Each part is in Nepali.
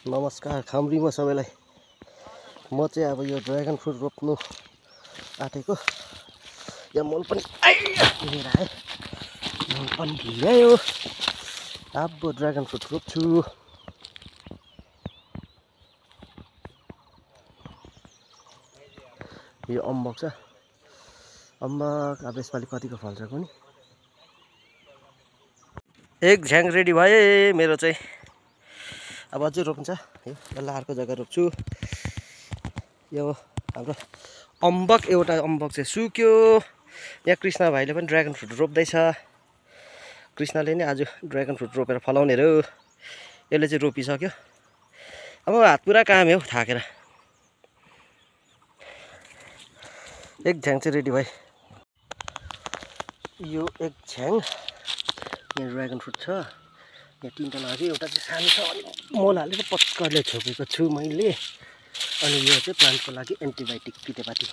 नमस्कार खाम्रीमा सबैलाई। म चाहिँ अब यो ड्र्यागन फ्रुट रोप्नु आँटेको। यहाँ मल पनि लिएर आएँ, मल पनि भिजायो। अब ड्र्यागन फ्रुट रोप्छु। यो अम्बक छ, अम्बक अब यसपालि कतिको फल्छ कुनि। एक झ्याङ रेडी भए मेरो चाहिँ। अब अझै रोप्छ, यसलाई अर्को जग्गा रोप्छु। यो हाम्रो अम्बक, एउटा अम्बक चाहिँ सुक्यो। यहाँ कृष्ण भाइले पनि ड्र्यागन फ्रुट रोप्दैछ। कृष्णले नै आज ड्र्यागन फ्रुट रोपेर फलाउने हो। यसले चाहिँ रोपिसक्यो। अब हात पुरा काम हो, थाकेर। एक झ्याङ चाहिँ रेडी भयो। यो एक झ्याङ यहाँ ड्र्यागन फ्रुट छ। यहाँ तीनटा लाग्यो, एउटा चाहिँ सानो छ अनि मल हालेर पक्करले छोपेको छु मैले। अनि यो चाहिँ प्लान्टको लागि एन्टिबायोटिक तितेपाती।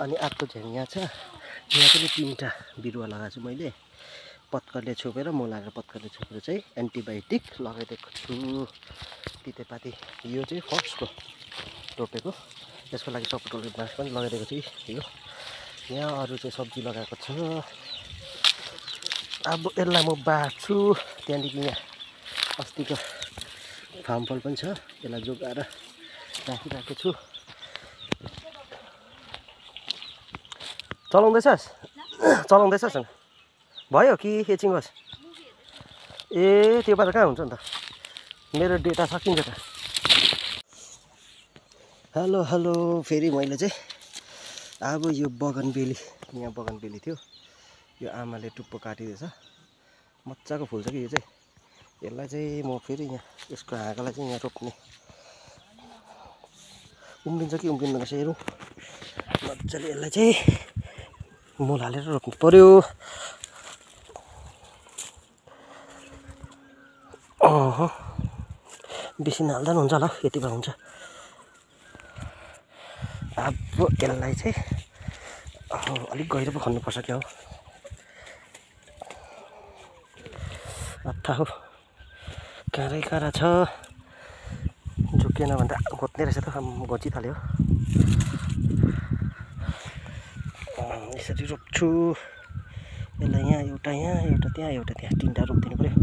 अनि अर्को झ्याङ यहाँ छ, यहाँ पनि तीनटा बिरुवा लगाएको छु मैले। पत्करले छोपेर मल हालेर पत्करले छोपेर चाहिँ एन्टिबायोटिक लगाइदिएको छु तितेपाती। यो चाहिँ फर्स्टको रोपेको, यसको लागि सपोर्ट बाँस पनि लगाइदिएको छु। यो यहाँ अरू चाहिँ सब्जी लगाएको छ। अब यसलाई म बाँड्छु। त्यहाँदेखि यहाँ अस्तिको फामफल पनि छ, यसलाई जोगाएर राखिरहेको छु। चलाउँदैछस् भयो कि एकछिन बस। ए त्यो पारा कहाँ हुन्छ नि त, मेरो डेटा सकिन्छ त। हेलो फेरि मैले चाहिँ अब यो बगनबेली, यहाँ बगनबेली थियो, यो आमाले टुप्पो काटिदिएछ। मजाको फुल्छ कि यो चाहिँ। यसलाई चाहिँ म फेरि यहाँ यसको हाँगालाई चाहिँ यहाँ रोप्ने। उम्रिन्छ कि उम्रिँदैन रहेछ हेरौँ मजाले। यसलाई चाहिँ मल हालेर रोप्नु पर्यो। बेसी नहाल्दा पनि हुन्छ होला, यतिमा हुन्छ। अब यसलाई चाहिँ अलिक गहिरो पो खन्नुपर्छ क्या हो। अत्था हो, काँडै काँडा छ। झुकेन भन्दा घोत्ने रहेछ त, घोचिथाल्यो। यसरी रोप्छु यसलाई। यहाँ एउटा त्यहाँ एउटा त्यहाँ, तीनटा रोपिदिनु पर्यो।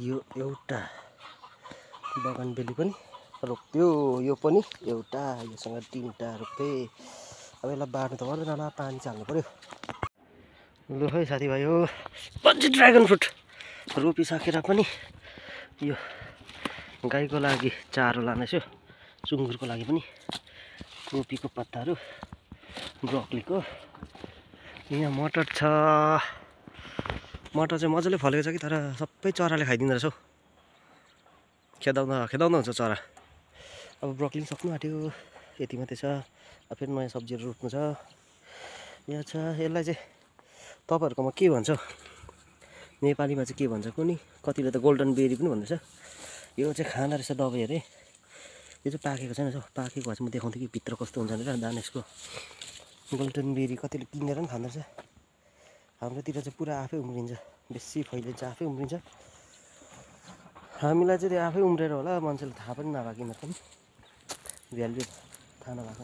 यो एउटा बगनबेली पनि रोप्यो, यो पनि एउटा, योसँग तीनटा रोपेँ। अब यसलाई बाँड्नु त पर्दैन होला, पानी चाल्नु पर्यो। लु है साथीभाइ, हो पछि ड्र्यागन फ्रुट रोपिसकेर पनि यो गाईको लागि चारो लानेछु, सुँगुरको लागि पनि। कोपीको पत्ताहरू, ब्रोकलीको। यहाँ मटर छ। मटर चाहिँ मजाले फलेको छ कि, तर सबै चराले खाइदिँदो रहेछ हौ। खेदाउँदा हुन्छ चरा। अब ब्रोकली सक्नु आँट्यो, यति मात्रै छ। अब फेरि नयाँ सब्जीहरू रोप्नु छ। यहाँ छ, यसलाई चाहिँ तपाईँहरूकोमा के भन्छ, नेपालीमा चाहिँ के भन्छ कुनि। कतिले त गोल्डन बेरी पनि भन्दैछ। यो चाहिँ खाना रहेछ दबाई अरे। यो चाहिँ पाकेको छैन, पाकेको भए चाहिँ म देखाउँथेँ कि भित्र कस्तो हुन्छ भनेर। दाना यसको गोल्डन बेरी कतिले किनेर पनि खाँदो रहेछ। हाम्रोतिर चाहिँ पुरा आफै उम्रिन्छ, बेसी फैलिन्छ, आफै उम्रिन्छ। हामीलाई चाहिँ त्यो आफै उम्रेर होला, मान्छेले थाहा पनि नभएको, किनभने पनि भ्यालु थाहा नभएको।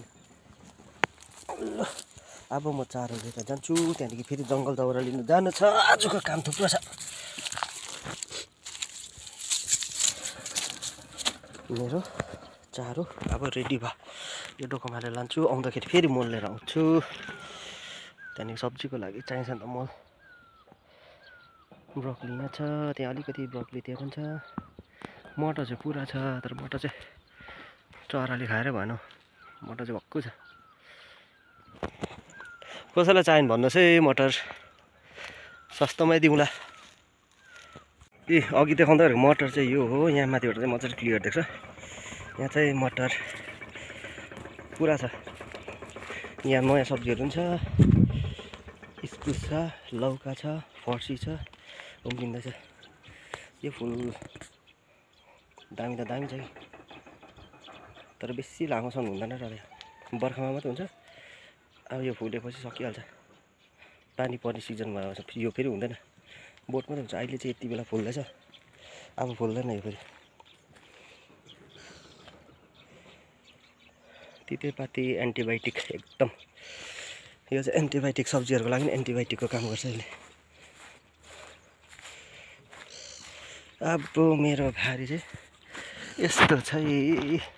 ल अब म चारो लिएर जान्छु, त्यहाँदेखि फेरि जङ्गल दाउरा लिनु जानु छ। आजको काम थुप्रो छ मेरो। चारो अब रेडी भयो, यो डोकोमाले लान्छु। आउँदाखेरि फेरि मल लिएर आउँछु। त्यहाँदेखि सब्जीको लागि चाहिन्छ नि त मल। ब्रोकली यहाँ छ, त्यहाँ अलिकति ब्रोकली त्यहाँ पनि छ। मटर चाहिँ पुरा छ, तर मटर चाहिँ चराले खाएरै भएन। मटर चाहिँ भक्कु छ। कसैलाई चाहियो भन्नुहोस् है मटर, सस्तोमै दिउँला। ए अघि देखाउँदाखेरि मटर चाहिँ यो हो। यहाँ माथिबाट चाहिँ मजाले क्लियर देख्छ। यहाँ चाहिँ मटर पुरा छ। यहाँ नयाँ सब्जीहरू पनि छ, इस्कुस छ, लौका छ, फर्सी छ, उम्रिँदैछ। यो फुल दामी त दामी छ कि, तर बेसी लामोसम्म हुँदैन र। बर्खामा मात्रै हुन्छ। अब यो फुलेपछि सकिहाल्छ। पानी पर्ने सिजनमा यो फेरि हुँदैन। बोट मात्रै हुन्छ। अहिले चाहिँ यति बेला फुल्दैछ, अब फुल्दैन यो फेरि। तितेपाती एन्टिबायोटिक एकदम, यो चाहिँ एन्टिबायोटिक, सब्जीहरूको लागि एन्टिबायोटिकको काम गर्छ यसले। अब मेरो भारी चाहिँ यस्तो छ है।